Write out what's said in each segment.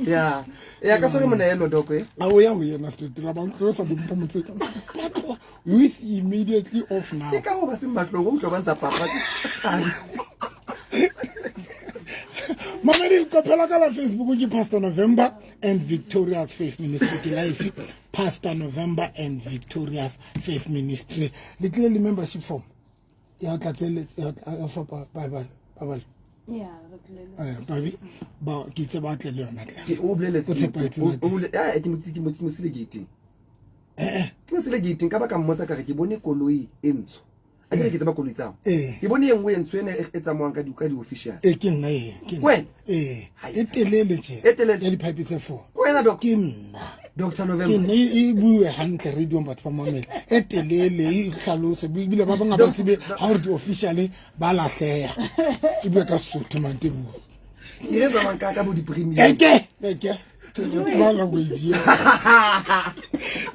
Ya ya ka sore moneelo doko e. A o ya ho yena straight ra ba tlosa bo mpho motse ba tloha with immediately off now. Ke ka ho ba seng matlong o utlwa ba ntsa papa. Mamedi leqephe ka la Facebook ke Pastor November and Victorious Faith Ministry ke life Pastor November and Victorious Faith Ministry le tlile le membership form ya tlatseletse ya fa ba ba Yeah, re tlile le- eh babi ba ke itse ba tle le yona tle Ke o boleletse. O tshepahetse O ntate. o bole eh ke mo ke mo ke mo sile gating. Eh eh Ke mo sile gating ka ba ka mmotsa ka re ke bone koloi e ntsho. A ke ke tseba koloi tsao. Eh. Ke bone e nngwe e ntsho ene e tsamayang ka di official. Eh ke nna e ke nna. Wena? Eh Hai. e telele tje. E telele. Ya di-pipe tse 4. Ke wena doc. Ke nna. Dr Ke November. nna e e bue hantle radio batho ba mamele. E telele e hlalose ebile ba bang ha ba tsebe ha hore di-official ba lahleha. E bua ka Sesotho mante bua. Ke e tsamayang ka bo di premium. Eke eke ke re tseba language eo.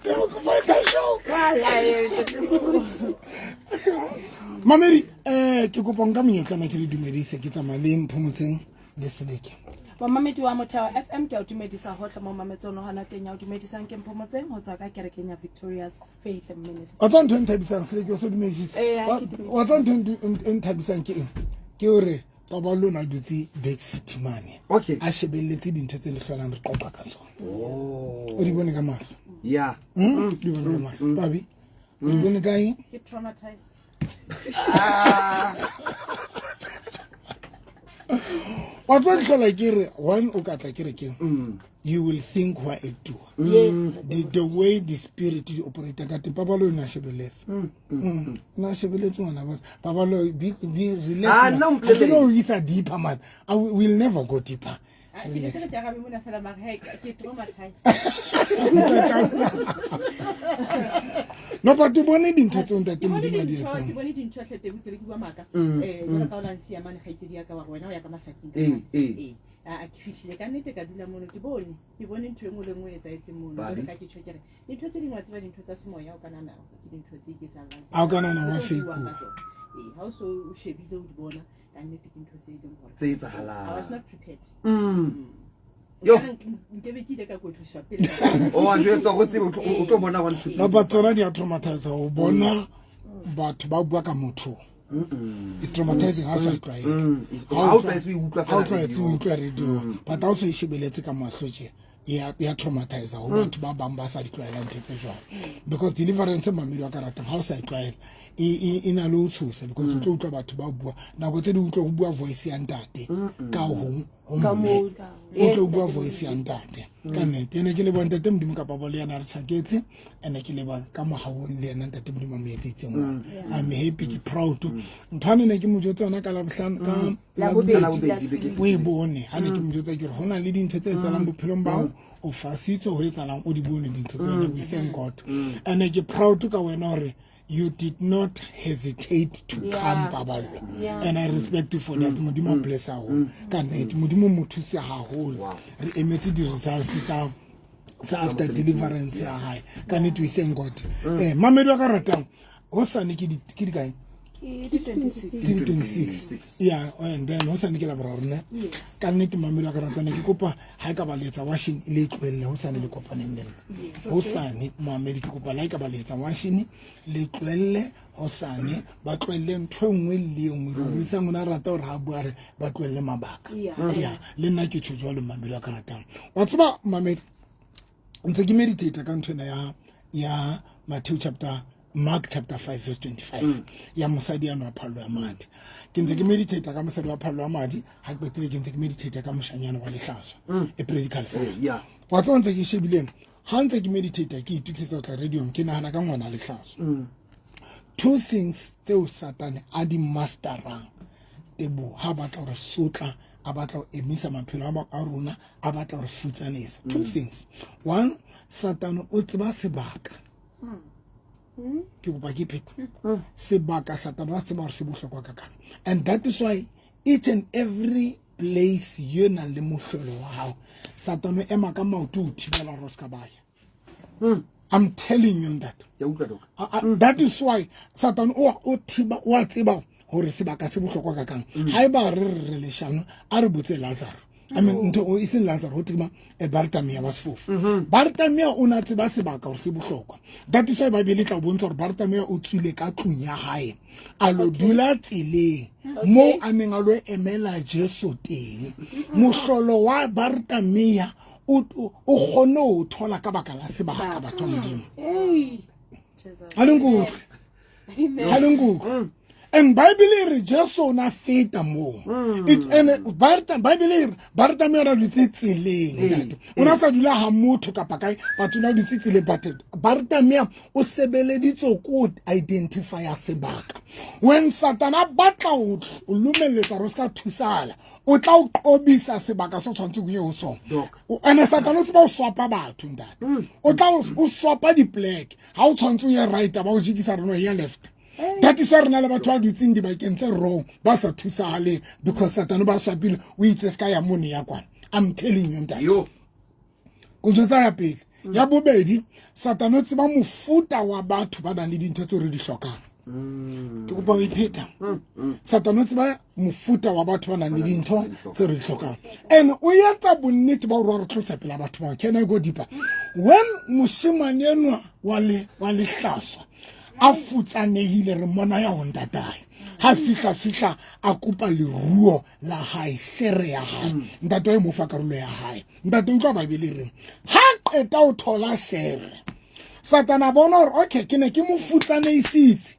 Ke mo kopa show. Mamedi ke kopa nka monyetlana ke le dumedise ke tsamaya le Mphomotseng le Seleke. Momamedi wa Motheo FM ke a o dumedisa hohle mo mametseng o hona teng ya o dumedisang ke Mphomotseng ho tswa ka kerekeng ya Victorious Faith Ministry. Wa tseba ntho e nthabisang Seleke o so dumedisitse. Ee, ha ke dumedise. Wa tseba ntho e nthabisang ke eng? Ke hore Paballo o na dutse Back City mane. Okay. A shebelletse dintho tse le hlolang re qoqa ka tsona. Oh. O di bone ka mahlo. Yeah. Di bone ka mahlo. Pabi, o di bone ka eng? Ke traumatized. Wa tseba hlola ke re one o ka tla kerekeng. You will think wa actua. Yes. The way the spirit di operate ka teng Paballo o na shebelletse. Na shebelletse ngwana batho. Paballo be relax. Ah, nna o Ha ke no mpolelle. isa deeper man. I will never go deeper. Ke ne ke re ke arabe mona fela mara hey, ke traumatized. No but o bone dintho tseo ntate Ke bone Modimo a di dintho, etsang. ke bone dintho hle teng ke be ke bua maaka. Jwalo ka o la nsiya mane kgaitsedi ya ka wa re wena o ya ka masakeng ka Eh, mane. eh. Eh. A ke fihlile ka nnete ka dula mono ke bone. Ke bone ntho e nngwe le nngwe e etsahetseng mono. Babi. Jwalo ka ke tjho ke re dintho tse ding wa tseba dintho tsa semoya o ka nahana hore ke dintho tse iketsahalang. Ha o ka nahana wa Tse o buang fake-uwa. ka tsona. Eh, ha o so o shebile o di bona ka nnete ke ntho tse e leng hore Tse etsahalang. I was not prepared. Yo. Nkare nkebe ke ile ka kwetliswa pele. O a jwetsa go tsebe o tlo bona 1 2 No but tsona di a traumatize o bona batho ba bua ka motho. It's traumatizing ha o sa e tlwaela. Ha o tlwaetse o e utlwa Ha o fela tlwaetse o radio. utlwa radio but ha o so e shebeletse ka mahlo tje ya traumatize ho batho ba bang ba sa di tlwaelang ntho tse jwalo. Because deliverance mamedi wa ka ratang ha o sa e tlwaela e na le ho tshosa because o tlo utlwa batho ba bua nako tse ding o utlwa ho bua voice ya ntate ka hong ho Ka mme. moo. O tlo bua voice ya ntate ka nnete. Ene ke leboha ntate Modimo ka Paballo yana re tjhaketse ene ke leboha ka mohaong le yena ntate Modimo a mo etseditseng ona. I'm happy ke proud. Ntho ane ne ke mo jwetsa yona ka Labohlano ka Labobedi, Labobedi, last beke week. o e bone ha ne ke mo jwetsa ke re hona le dintho tse etsahalang bophelong ba hao o fasitswe ho etsahalang o di bone dintho tsena we thank God. And ke proud ka wena hore you did not hesitate to come Paballo. And I respect you for that. Modimo a bless haholo. Ka nnete Modimo mo thuse haholo. Re emetse di results tsa after deliverance ya hae. Ka nnete we thank God. Mamedi wa ka ratang hosane ke di ke di kae? Ke di 26. Ke di 26. Yeah, and then hosane ke Laboraro ne? Yes. Ka nnete mamedi wa ka ratang ke kopa ha e ka ba le etsa washing le tlohelle hosane le kopaneng le nna. Hosane mamedi ke kopa la e ka ba le etsa washing le tlohelle hosane ba tlohelle ntho e nngwe le e nngwe. Re ruisang o na rata hore ha bua re ba tlohelle mabaka. Yeah. Yeah, le nna ke tjho jwalo mamedi wa ka ratang. Wa tseba mamedi ntse ke meditate ka ntho ena ya Matthew chapter Mark chapter 5 verse 25 ya mosadi ya nwa phallo ya madi. Ke ntse ke meditate ka mosadi wa phallo ya madi ha qetile ke ntse ke meditate ka moshanyana wa lehlaswa e predical side. Yeah. Wa tseba ntse ke shebileng ha ntse ke meditate ke itukisetsa ho tla radio ke nahana ka ngwana lehlaswa. Two things tseo Satane a di masterang tebo ha batla hore sotla a batla ho emisa maphelo a rona a batla hore futsanisa. Two things. One, Satane o tseba sebaka. Ke kopa ke pheta. Sebaka Satane wa tseba hore se bohlokwa ka kang. And that is why each and every place you nang le mohlolo wa hao Satane o ema ka maoto ho thibela hore o ska baya. I'm telling you that. Ya utlwa doc. That is why Satan o thiba wa tseba hore sebaka se bohlokwa ka kang. Haeba re re leshano a re botse Lazaro. I mean ntho e seng Lazaro ho thwe Bartamia wa sefofu. Bartamia o na tseba sebaka hore se bohlokwa. That is why Bible e tla o bontsha hore Bartamia o tswile ka tlung ya hae a lo dula tseleng moo a neng a lo emela Jesu teng. Mohlolo wa Bartamia o kgonne ho thola ka baka la sebaka, batho ba Modimo. Ha le nkutlwe. Ha le nkutlwe. And Bible e re Jesu o na feta moo. And Bible e re Bartamia o na dutse tseleng, ntate. O na sa dula ha motho kapa kae, batho na dutse tseleng, but Bartamia o sebeleditse ko identify sebaka. When Satan a batla ho lumelletsa hore o ska thusala, o tla o qobisa sebaka se o tshwanetseng o ye ho sona. And Satan o tseba ho swapa batho, ntate. O tla o swapa di-plek. Ha o tshwanetse o ye right, ba o jikisa rona ya left. That is why re na le batho ba dutseng dibakeng tse wrong, ba sa thusahaleng, because Satan ba swapile, o itse se ka ya mone ya kwana. I'm telling you, ntate. Ko jwetsa ya pele. Ya bobedi, Satan o tseba mofuta wa batho ba nang le dintho tseo re di hlokang. Ke kopa ho ipheta. Satan o tseba mofuta wa batho ba nang le dintho tseo re di hlokang. And o etsa bonnete ba hore wa re tlosa pela batho bao. Can I go deeper? When moshemane enwa wa lehlaswa a futsanehile, re mona ya ho ntatae. Ha fihla a kopa leruo la hae, shere ya hae. Ntate wa mo fa karolo ya hae. Ntate utlwa Bible e reng, ha qeta ho thola shere, Satan a bona hore okay, ke ne ke mo futsaneisitse,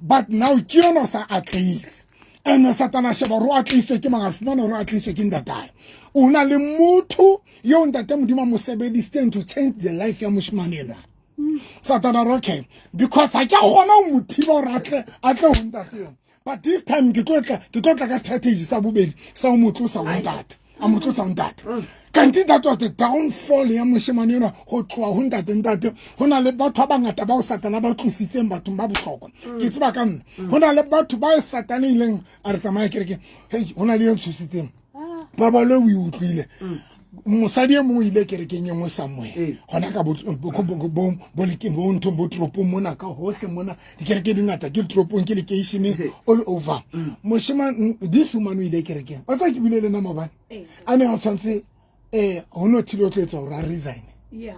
but now ke yona sa atlehile. And Satan a sheba hore o atlehisitswe ke mang, a fumana hore o atlehisitswe ke ntatae. O na le motho eo ntate Modimo a mo sebedisitseng to change the life ya moshemane enwa. Satan a re okay, because ha ke a kgona ho mo thiba hore a tle ho ntate eo. But this time ke tlo tla ka strategy sa bobedi sa ho mo tlosa ho ntate. A mo tlosa ho ntate. Kanti that was the downfall ya moshemane enwa, ho tloha ho ntate. Ntate, ho na le batho ba bangata bao Satana ba tlositseng bathong ba bohlokwa. Ke tseba ka nna. Ho na le batho ba Satana ileng a re tsamaya kerekeng. Hey, ho na le e ntshositseng. Paballo o e utlwile. Mosadi e mong o ile kerekeng e nngwe somewhere. Hona ka bo nthong bo toropong mona, ka hohle mona. Dikereke di ngata, ke toropong, ke lekeisheneng, all over. Moshemane, this woman o ile kerekeng. Wa tseba ke buile le nna maobane. A ne a tshwanetse ho no thile o tlo etsa hore a resign. Yeah.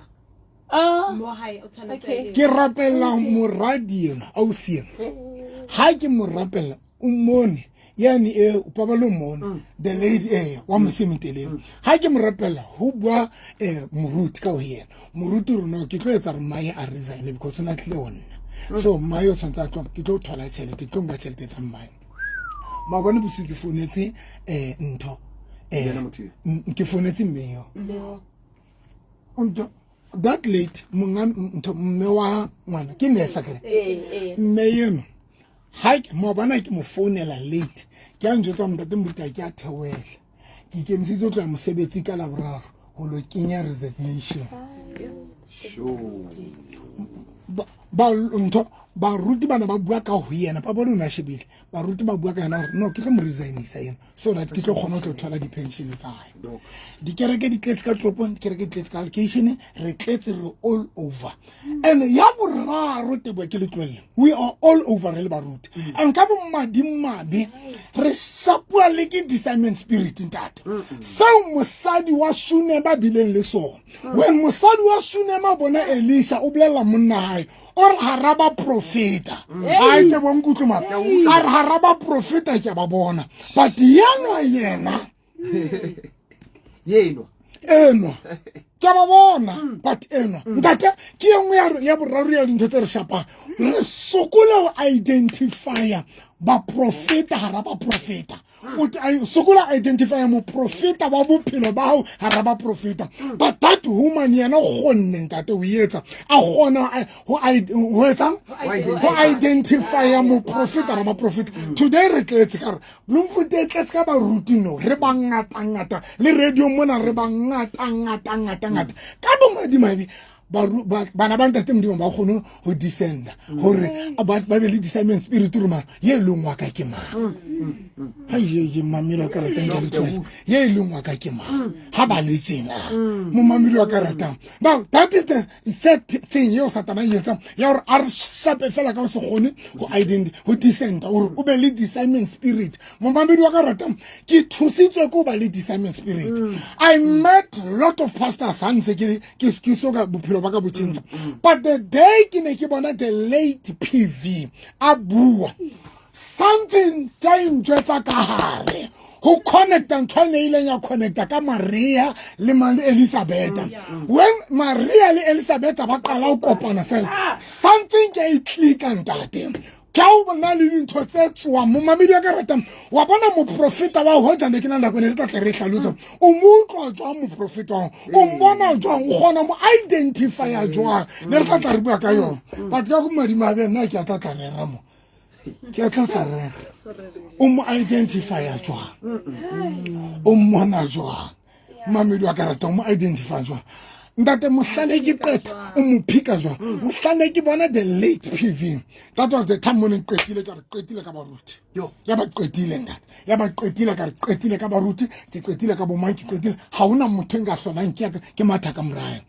Ke rapella moradi enwa, ausi enwa. Ha ke mo rapella, o mmone. Yani e Paballo mmone, the lady wa mosemeteleng. Ha ke mo rapella, ho bua moruti ka ho yena. Moruti rona ke tlo etsa hore mmae a resign because o na tlile ho nna. So mmae o tshwanetse a tlo, ke tlo thola tjhelete, ke tlo nka tjhelete tsa mmae. Maobane bosiu ke founetse ntho. Ke founetse mme eo. That late, monga ntho, mme wa ngwana ke nurse akere. Mme eno ha ke maobane ke mo founela late, ke a njwetsa ntate Moruti ke a theohela. Ke ikemisitse ho tloha mosebetsi ka Laboraro ho lo kenya resignation. Ntho baruti bana ba bua ka ho yena, ba bone o na shebile. Baruti ba bua ka yena hore no, ke tlo mo resignisa yena so that ke tlo kgona ho tlo thola di-pension tsa hae. Dikereke di tletse ka toropong, dikereke di tletse ka lekeishene, re tletse, re all over. And ya boraro, Teboho, ke le tlohelle, we are all over re le baruti. And ka bomadimabe re shapuwa le ke discernment spirit, ntate. Seo mosadi wa Shunema bileng le sona. When mosadi wa Shunema bona Elisha, o bolella monna hae, o re hara ba profeta. Ai Teboho, nkutlwe mara. A re hara ba profeta ke a ba bona. But yenwa yena. Yenwa. Enwa. Ke a ba bona, but enwa. Ntate, ke e nngwe ya boraro ya dintho tse re shapang. Re sokola ho identify baprofeta hara baprofeta. O sokola identify moprofeta wa bophelo ba hao hara baprofeta. But that woman yena o kgonne, ntate, ho etsa. A kgona ho etsang? Ho identify moprofeta hara baprofeta. Today re tletse ka re Bloemfontein tletse ka baruti no, re ba ngata ngata le radio mona re ba ngata ngata ngata ngata. Ka bomadimabe Bana ba ntate Modimo ba kgone ho defenda hore ba be le discernment spirit gore mara ye e leng wa ka ke mang. Ke mamedi wa ka ratang, ke le tlwaela ye e leng wa ka ke mang ha ba le tjena, momamedi wa ka ratang. Now that is the third thing eo Satana e etsang ya gore a re shape fela ka o se kgone go identify, go discern, gore o be le discernment spirit. Momamedi wa ka ratang, ke thusitswe ke go ba le discernment spirit. I met lot of pastors ha ntse ke so ka bophelo ba ka bo change, but the day ke ne ke bona the late PV a bua something, ka njwetsa ka hare ho connecta ntho e ne ileng ya connecta ka Maria le Elizabetha. When Maria le Elizabetha ba qala ho kopana fela, something ke e clicka, ntate, ke a o bona le dintho tse tswang. Momamedi wa ka ratang, wa bona moprofeta wa hoja ne ke na nako ne re tla tle re hlalosa o mo utlwa jwang moprofeta wa, o mbona jwang, o kgona mo identifya jwang. Ne re tla tla re bua ka yona, but ka go madimabe nna ke a tla tla rera mo, ke a tla tla rera. O mo identifya jwang? O mmona jwang, mamedi wa ka ratang? O mo identify jwang, ntate? Mohlane ke qeta o mo phika jwang? Mohlane ke bona the late PV, that was the time mo ne qetile, ka re qetile ka baruti. Ya ba qetile, ntate, ya ba qetile, ka re qetile ka baruti, ke qetile ka bomang, ke qetile, ha hona motho e nka hlolang ke ke matha ka morae.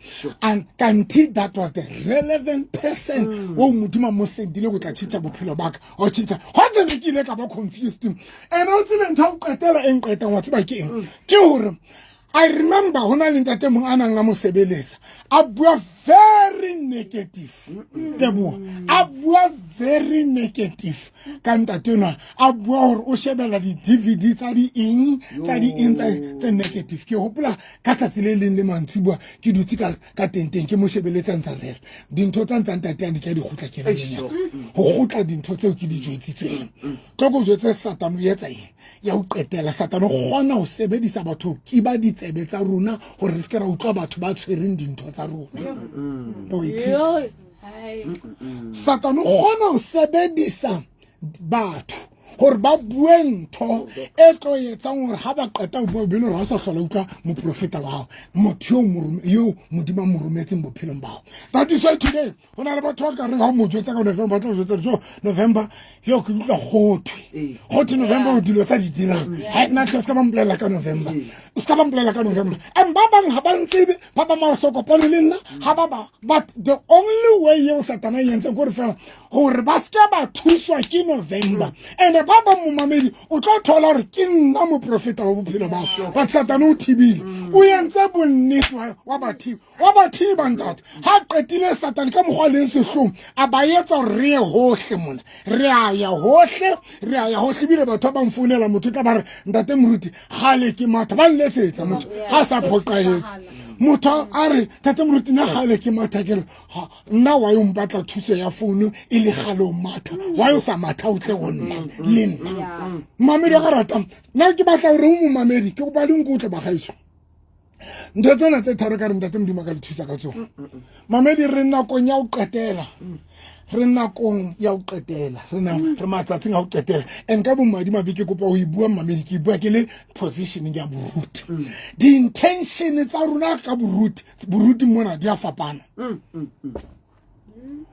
And kanti that was the relevant person o Modimo a mo sendile go tla tšhentšha bophelo baka o tšhentšha. Hwa ne ke ile ka ba confused. And o tsebe ntho ya go qetela e nqetang, wa tseba ke eng? Ke hore I remember ho na le ntate mong a nang a mo sebeletsa, a bua very negative, Teboho, a bua very negative ka ntate enwa, a bua hore o shebela di-DVD tsa di eng, tsa di eng, tse negative. Ke hopola ka tsatsi le leng le mantsibuwa ke dutse ka tenteng, ke mo shebeletse ntsa rera dintho tsa ntsa ntate ane, ke a di kgutla kelellong ya ka, ho kgutla dintho tseo ke di jwetsitsweng. Tlo ko jwetse, Satane o etsa eng ya ho qetela? Satane o kgona ho sebedisa batho ho kiba ditsebe tsa rona hore re se ke ra utlwa batho ba tshwereng dintho tsa rona. O ipheta. Satane o kgona ho sebedisa batho hore ba bue ntho e tlo etsang hore ha ba qeta ho bua, bele hore ha o sa hlola utlwa moprofeta wa hao, motho eo Modimo a mo rometseng bophelong ba hao. That is why today go na le batho ba ka reng ha o mo jwetsa ka November, ba tla o jwetsa jo November yo ke utlwa gothwe, gothwe November o dilo tsa di dirang. Ha nna tlhe o se ka ba mpolelela ka November, o se ka ba mpolelela ka November. And ba bang ha ba ntsebe, ba bang ba so kopane le nna ha ba ba, but the only way eo Satana e entseng kore fela gore ba se ke ba thuswa ke November. And ba bang, momamedi, o tlo thola gore ke nna moprofeta wa bophelo bao, but Satane o thibile, o entse bonnete wa ba thiba, wa ba thiba, ntate. Ha qetile Satane ka mokgwa leng sehlong a ba etsa hore re ye hohle mona, re a ya hohle, re a ya hohle. Ebile batho ba bang founela motho, tla ba re, "Ntate moruti, gale ke matha." Ba nletsetsa motho ga sa phoqahetse, motho a re, "Tate moruti, nna gale ke matha." Ke re, "Nna wa yo mpatla thuso ya founu e le gale o matha, wa yo sa matha o tle go nna le nna." Mamedi wa ka ratang, nna ke batla gore o momamedi, ke kopa le nkutlwe, bagaešo. Ntho tsena tse tharo ka re ntate Modimo a ka le thusa ka tsona. Mamedi, re nakong ya ho qetela, re nakong ya ho qetela, re na re matsatsing a ho qetela. And ka bomadimabe ke kopa ho e bua, mamedi, ke bua ke le position ya boruti. Di-intention tsa rona ka boruti mona di a fapana.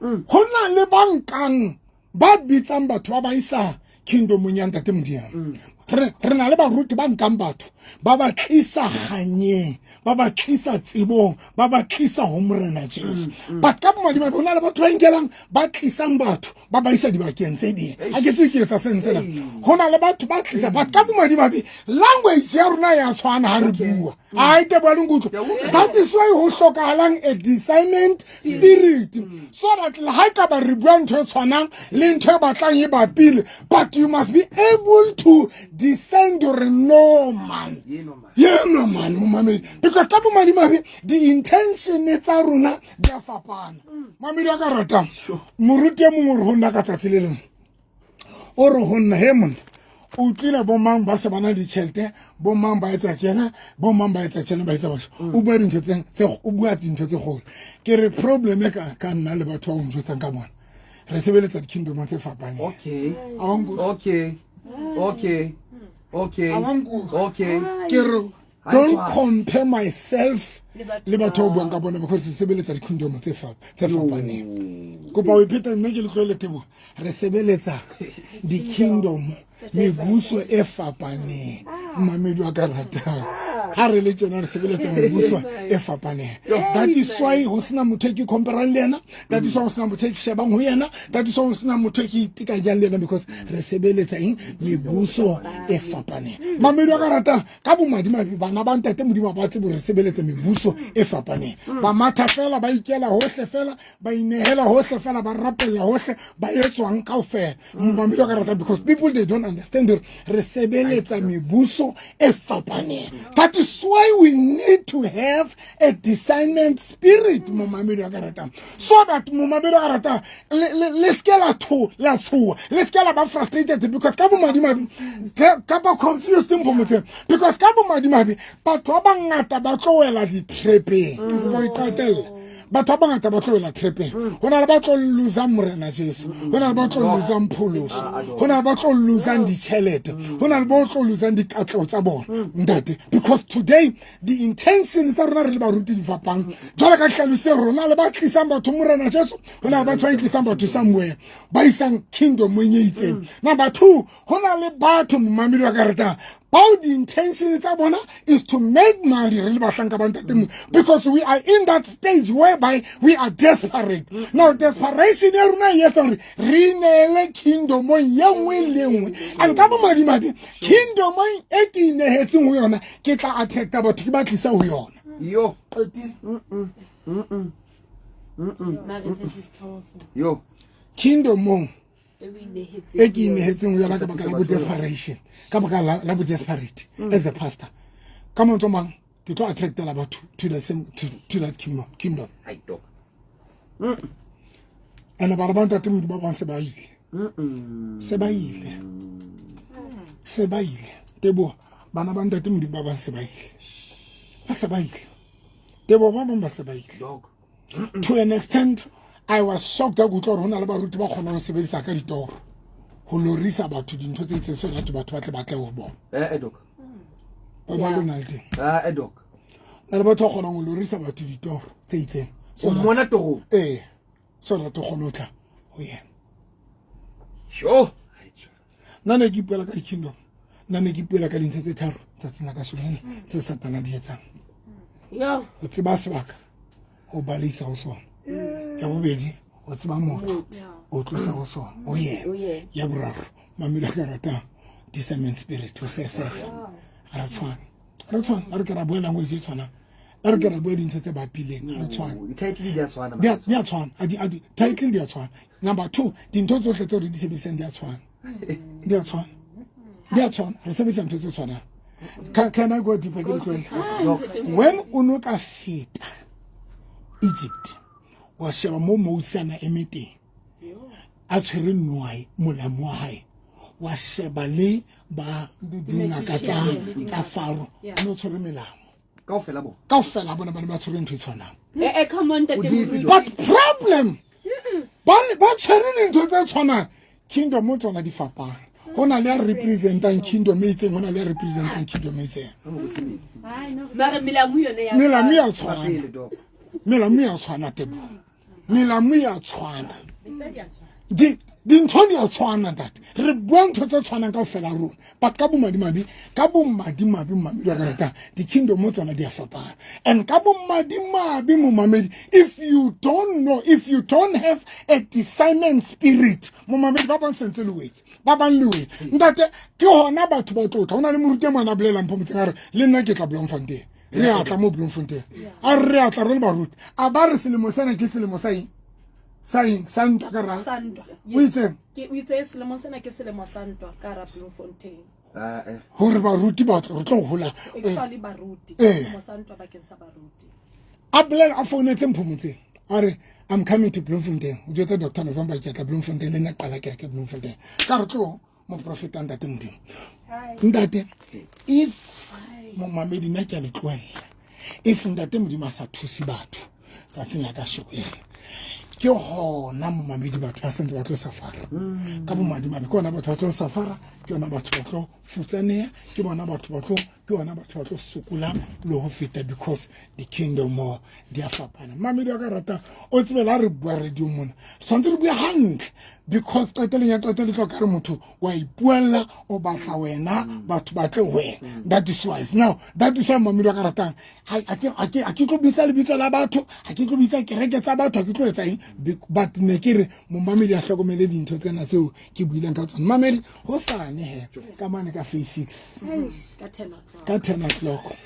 Ho na le ba nkang ba bitsang batho ba ba isa kingdomong ya ntate Modimo. Re na le baruti ba nkang batho ba ba tlisa kganyeng, ba ba tlisa tsebong, ba ba tlisa ho Morena Jesu. But ka bomadimabe ho na le batho ba nkelang, ba tlisang batho ba ba isa dibakeng tse ding. Ha ke tsebe ke etsa sense na. Ho na le batho ba tlisa, but ka bomadimabe language ya rona ya tshwana ha re bua a ite bua le nkutlwa. That is why ho hlokahalang a discernment spirit, so that le ha e ka ba re bua ntho e tshwanang le ntho e batlang e bapile, but you must be able to discern gore no man, yeno man, momamedi, because ka bomadimabe di-intention tsa rona di a fapana. Mamedi wa ka ratang, moruti e mongwe o re ho nna ka tsatsi le lengwe, o re ho nna, "He monna, o utlwile bomang ba se bana ditšhelete, bomang ba etsa tjena, bomang ba etsa tjena, ba etsa batho." O bua dintho tse, o bua dintho tse kgolo. Ke re problem e ka nna le batho ba o njwetsang ka bona, re sebeletsa di-kingdomong tse fapaneng. A wa nkutlwa? Okay. Ke re Don't compare myself le batho ba buang ka bona, because re sebeletsa di-kingdom tse fapaneng. Kopa o ipheta nna ke le tlohele, Teboho. Re sebeletsa di-kingdom, mebuso e fapaneng. Mamedi wa ka ratang, ha re le tjena re sebeletsa mebuso e fapaneng. That is why ho sena motho e ke comparang le yena. That is why ho sena motho e ke shebang ho yena. That is why ho sena motho e ke itekanyang le yena, because re sebeletsa eng? Mebuso e fapaneng. Mamedi wa ka ratang, ka bomadimabe bana ba ntate Modimo ba tsebe re sebeletsa mebuso e fapaneng. Ba matha fela, ba ikela hohle fela, ba inehela hohle fela, ba rapella hohle, ba etswang kaofela. Mamedi wa ka ratang, because people, they don't understand hore re sebeletsa mebuso e fapaneng. That is why we need to have a discernment spirit, momamedi wa ka ratang, so that, momamedi wa ka ratang, le seke la la tshoha, le seke la ba frustrated, because ka bomadimabe, kapa confused, Mpho, because ka bomadimabe batho ba bangata ba tlo wela di-trapeng. Ke kopa ho iqatella. Batho ba bangata ba tlo wela trapeng. Ho na le ba tlo losang Morena Jesu, ho na le ba tlo losang pholoso, ho na le ba tlo losang ditjhelete, ho na le ba tlo losang dikatleho tsa bona, ntate, because today di-intention tsa rona re le baruti di fapang. Jwale ka hlalose, rona le ba tlisang batho Morena Jesu, ho na le batho ba itlisang batho somewhere, ba isang kingdomong e itseng. Number two, ho na le batho, momamedi wa ka ratang, bao di-intention tsa bona is to make money. Re le bahlanka ba ntate Modimo, because we are in that stage whereby we are desperate. Now desperation ya rona e etsa gore re ineele kingdomong ye nngwe le nngwe, and ka bomadimabe kingdomong e ke inehetseng ho yona, ke tla attracta batho ke ba tlisa ho yona. Yo. Qetile. Mare this is powerful. Yo. Kingdomong E o inehetseng e ke inehetseng ho yona ka baka la bo-desperation, ka baka la bo-desperate as a pastor, ka mantswe a mang ke tlo attractela batho to the same to that kingdom. Hai, dog. And bana ba ntate Modimo ba bang se ba ile, se ba ile, se ba ile, Teboho. Bana ba ntate Modimo ba bang se ba ile, ba se ba ile, Teboho. Ba bang ba se ba ile. Dog. To an extent I was shocked ha ke utlwa hore ho na le baruti ba kgonang ho sebedisa ka ditoro ho lorisa batho dintho tse itseng, so that batho ba tle ba tle ho bona. Dog. Ba ba lona le teng. Dog. Na le batho ba kgonang ho lorisa batho ditoro tse itseng so O mmona torong. Ee, so that o kgone ho tla ho yena. Sure. Nna ne ke ipuela ka di-kingdom, nna ne ke ipuela ka dintho tse tharo tsatsing la kasheno lena tseo Satana di etsang. Yo. O tseba sebaka, o baleisa ho sona. Ya bobedi, o tseba motho, o tlosa ho sona, ho yena. Ho yena. Ya boraro, mamelo a ka ratang, discernment spirit, o sesefa. Ha re tshwane, ha re tshwane. Ha re ke ra bua language e tshwanang, ha re ke ra bua dintho tse bapileng, ha re tshwane. Di-title di a tshwana. Di a tshwana. A di title di a tshwana. Number two, dintho tsohle tseo re di sebedisang di a tshwana, di a tshwana, di a tshwana. Re sebedisa ntho tse tshwanang. Can I go deeper? Ke le tlohelle. When o no ka feta Egypt, wa sheba mo Moses a na eme teng a tshwere noai, molamu wa hae, wa sheba le ba dingaka tsa Faro, a no tshwere melamo. Kaofela bona. Kaofela bona ba ne ba tshwere ntho e tshwanang. Come on, Ntate O deep, Moruti. But problem, ba ne ba tshwere dintho tse tshwanang, kingdom mo tsona di fapana. Ho na le ya representang kingdom e itseng, ho na le ya representang kingdom e itseng. Mare melamu yone ya Melamu ya tshwana. Pele, dog. Melamu ya tshwana, Teboho. Melamu ya tshwana. Dintho di a tshwana, ntate. Re bua ntho tse tshwanang kaofela rona, but ka bomadimabe, ka bomadimabe, momamedi wa ka ratang, di-kingdom mo tsona di a fapana. And ka bomadimabe, momamedi, if you don't know, if you don't have a discernment spirit, momamedi, ba bang sentse le wetse, ba bang le wetse, ntate. Ke hona batho ba tlotla. Ho na le moruti e mane a bolelang pho motseng, a re le nna ke tla Bloemfontein. Re a tla mo Bloemfontein, a re re a tla re le baruti. A ba re selemo sena ke selemo sa eng, sa eng, sa ntwa ka ra Sa ntwa. O itseng? Ke o itse selemo sena ke selemo sa ntwa ka hara Bloemfontein. Hore baruti ba tlo, re tlo hola. Actually baruti. Selemo sa ntwa bakeng sa baruti. A bolela, a founetse Mpho Motseng, a re I'm coming to Bloemfontein. O jwetsa Dr November, ke tla Bloemfontein le nna, qala kereke Bloemfontein. Ka re tlo moprofeta ntate Modimo, ntate. If momamedi, nna ke a le tlohella, if ntate Modimo a sa thuse batho tsatsing la kasheko lena, ke hona, momamedi, batho ba sentse ba tlo safara ka bomadimabe. Ke hona batho ba tlo safara, ke yona batho ba tlo futsaneha, ke bona batho ba tlo Ke yona batho ba tlo sokola le ho feta, because the kingdom mo di a fapana. Mamedi wa ka ratang, o tsebe la re bua radio mona, tshwanetse re bue hantle, because qetelong ya qeto le tlo ka re motho wa ipuella, o batla wena, batho ba tle wena. That is why now, that is why, mamedi wa ka ratang, ha ke tlo bitsa lebitso la batho, ha ke tlo bitsa kereke tsa batho, ha ke tlo etsa eng, but ne ke re momamedi a hlokomele dintho tsena tseo ke buileng ka tsona. Mamedi, ho sane he ka mane ka phase 6. Ka 10 o'clock. Ka 10 o'clock,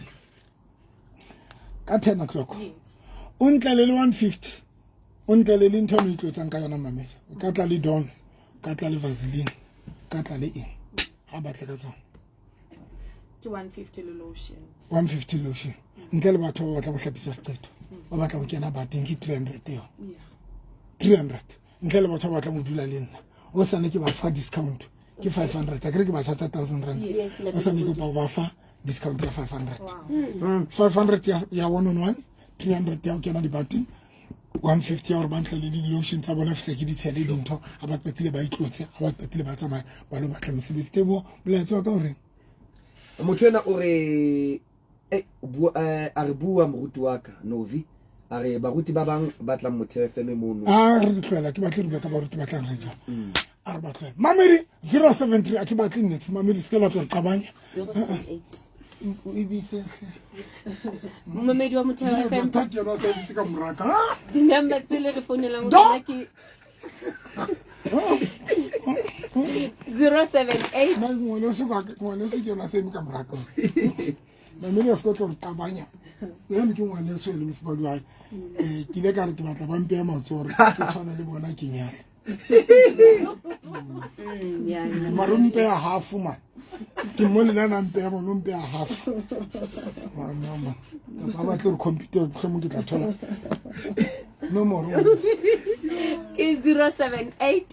ka 10 o'clock. Yes. O ntlele le 150, o ntlele le ntho e mo itlotsang ka yona. Mamedi, o ka tla le don, o ka tla le vaseline, o ka tla le eng, ha batle ka tsona. Ke 150 le lotion. 150 lotion. Ntle le batho ba batlang go hlapisa seqeto, ba batla go kena bateng, ke 300 eo. 300. Ntle le batho ba batlang go dula le nna o sane, ke ba fa discount, ke 500. Akere ke ba charge 1000 rand? Yes. O sane ke ba ba fa discount ya 500. 500 ya one on one, 300 ya ho kena dibateng, 150 ya gore ba ntle le di-lotion tsa bona, fihle ke di tshele dintho, ha ba qetile ba itlotse, ha ba qetile ba tsamaya ba lo batla mosebetsi. Teboho, molaetsa wa ka o reng? Motho ena o re a re bua moruti wa ka Novi, a re baruti ba bang ba tlang Motheo FM mono. A re tlohela, ke batle re bua ka baruti ba tlang radio. A re ba tlohela. Mamedi, 073, a ke batle niks. Mamedi, se ke la tlo re qabanya. 078. O e bitse. Momamedi wa Motheo FM. Doctor ke yona o sa e bitse ka moraka. Di-number tse le re founelang ho Doc! tsona ke 078. Nna ngwaneso ke yona a sa eme ka moraka. Mamedi, a se ka tlo re qabanya. Ene ke ngwaneso e le mofumadi wa hae. Ke ile ka re ke batla ba mpeya matsoho hore ke tshwane le bona, ke nyale. Mara o mpeya half, man. Ke mmone le ana mpeya bona, o mpeya half. No, man. Kapa ba batle hore computer, mohlomong ke tla thola nomoro. Ke 078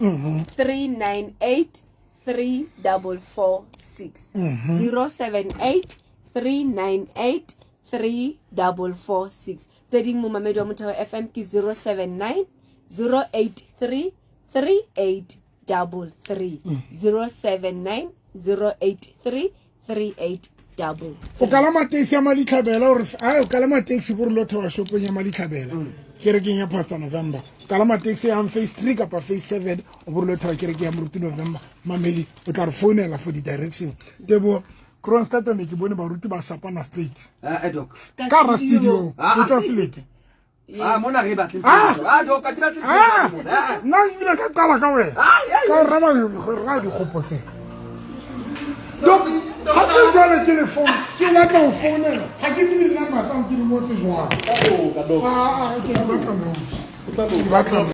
398 3446. 078 398 3446. Tse ding, momamedi wa Motheo FM, ke 079 083 3833. 079 083 3833. O kalama taxi ya Maditlhabela ore a o kalama taxi bo re lo thewa shopong ya Maditlhabela, kerekeng ya Pastor November. O kalama taxi yang phase 3 kapa phase 7, o bo re lo thewa kerekeng ya Moruti November. Mamedi, o tla re founela for di-direction. Tebo, Kronstadt ne ke bone baruti ba shapana straight. Doc. Ka ra studio o tswa selete. Ah, mona re batle. Ah! Ah, doc, a ke batle. Ah! Ah. Nna ebile ka qala ka wena ka o raba ra dikgopo tse. Doc, ga ke jale ke le phone, ke batla ho founela, ga ke tsebe di-number tsa ke di ngotse jwang. Ah, ah, ke di batla, no, ke di batla.